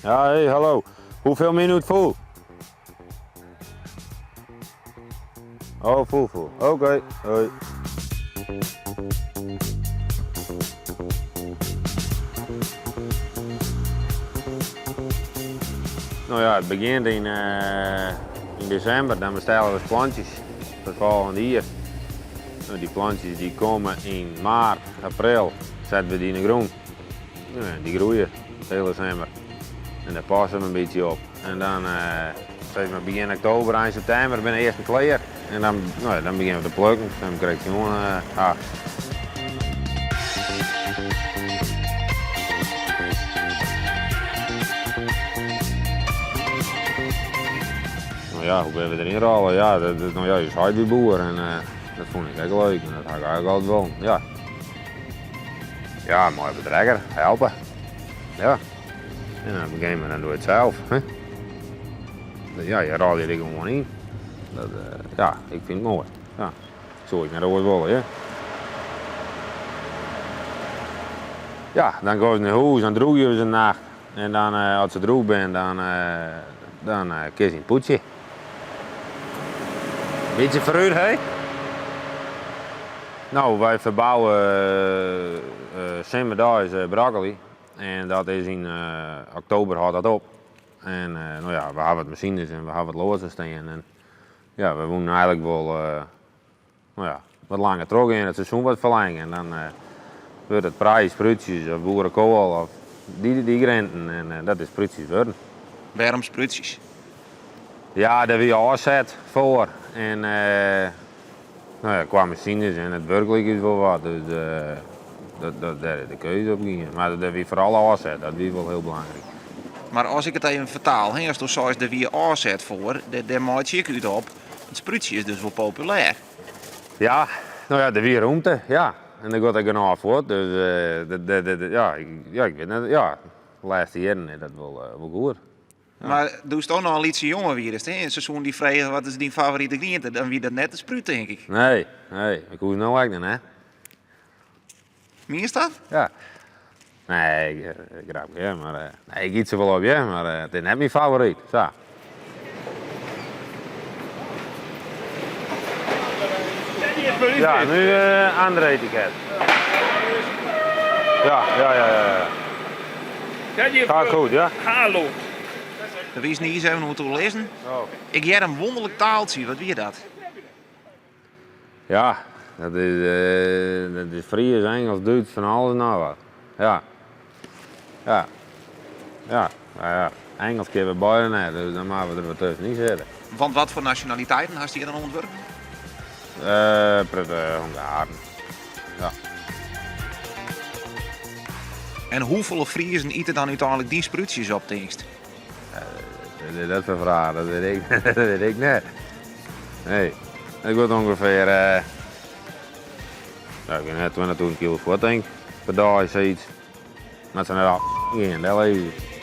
Ja, hey, hallo. Hoeveel minuut vol? Oh, vol, vol. Oké, hoi. No ja, it begjint yn, yn desimber, dan bestelle we plantjes foar it folgjende jier. No, dy plantjes dy komme yn maart, april, sette we dy yn de grûn. No ja, dy groeie de hiele simmer. En dêr passe we in bytsje op. En dan, sis mar begjin oktober, ein septimber binne de earsten klear. En dan, no ja, dan begjinne we te plukken. Dan krekt sjoen ha. No ja, hoe binne we deryn rôle? Ja, dat, no ja, ús heit wie boer en dat fûn ik ek leuk en dat ha ik eigentlik altyd wollen, ja. Ja, mei op de trekker, helpe. Ja. En op in gegeven momint dan doe je it sels. Hè? Ja, je rôle je der gewoan yn. Dat, ja, ik fyn it moai. Ja. Soe ik net oars wolle, ja. Ja, dan gean se nei hûs, dan droegje we se in nacht. En dan, as se droech binne, dan, dan kinne se yn it pûdsje. Bytsje foarút, hé? No, wy ferbouwe simmerdeis broccoli. En dat is yn oktober hâldt dat op. En no ja, we hawwe wat masines en we hawwe wat loadsen stean. En ja, we woenen eigentlik wol no ja, wat langer trochgean, it seizoen wat ferlinge. En dan wurdt it prei, sprútsjes of boerekoal of dy, dy grienten. En dat is sprútsjes wurden. Wêrom sprútsjes? Ja, dêr wie ôfset foar. En no ja, kwa masines en it wurk like ús wol wat. Dus dat, dat, dêr is de keuze op gien. Mar dêr wie foaral ôfset, dat wie wol hiel belangryk. Mar as ik it even fertaal, hè, asto seist der wie ôfset foar, dêr, dêr meitsje ik út op. It sprútsje is dus wol populêr. Ja, no ja, der wie rûmte, ja. En der giet ek genôch fuort, dus ja, ja, ik wit net, ja, de lêste jierren is dat wol, wol goed. Mar doe'tsto noch in lytse jonge wiest, hè, en se soenen dy freegje wat is dyn favorite griente, dan wie dat net de sprút, tink ik. Nee, nee, ik hoech no ek net, hè. Mienst dat? Ja. Nee, ik, grapke, ja, mar nee, ik yt se wol op, ja, mar it is net myn favoryt, sa. Ja, nu andere etiket. Ja, ja, ja, ja. ja. Gaat goed, ja? Hallo. Der wie niis even oer te oerlizzen. Ik hear in wonderlik taaltsje, wat wie dat? Ja, dat is, dat is Fries, Engels, Dútsk, fan alles en noch wat. Ja. Ja. Ja, nou ja, Engels kinne we beide net, dus dan moatte we der wat tuskenyn sitte. Want wat foar nasjonaliteiten hast hjir dan oan it wurk? Protte Hongaren. Ja. En hoefolle Friezen ite dan úteinlik dyn sprútsjes op, tinkst? Wat is dat foar fraach? Dat wit ik, dat wit ik net. Nee, it giet ûngefear, ja, ik wit net, 20.000 kilo fuort tink ik, per dei, sayts. Moat se net al gean, dêr lizze se.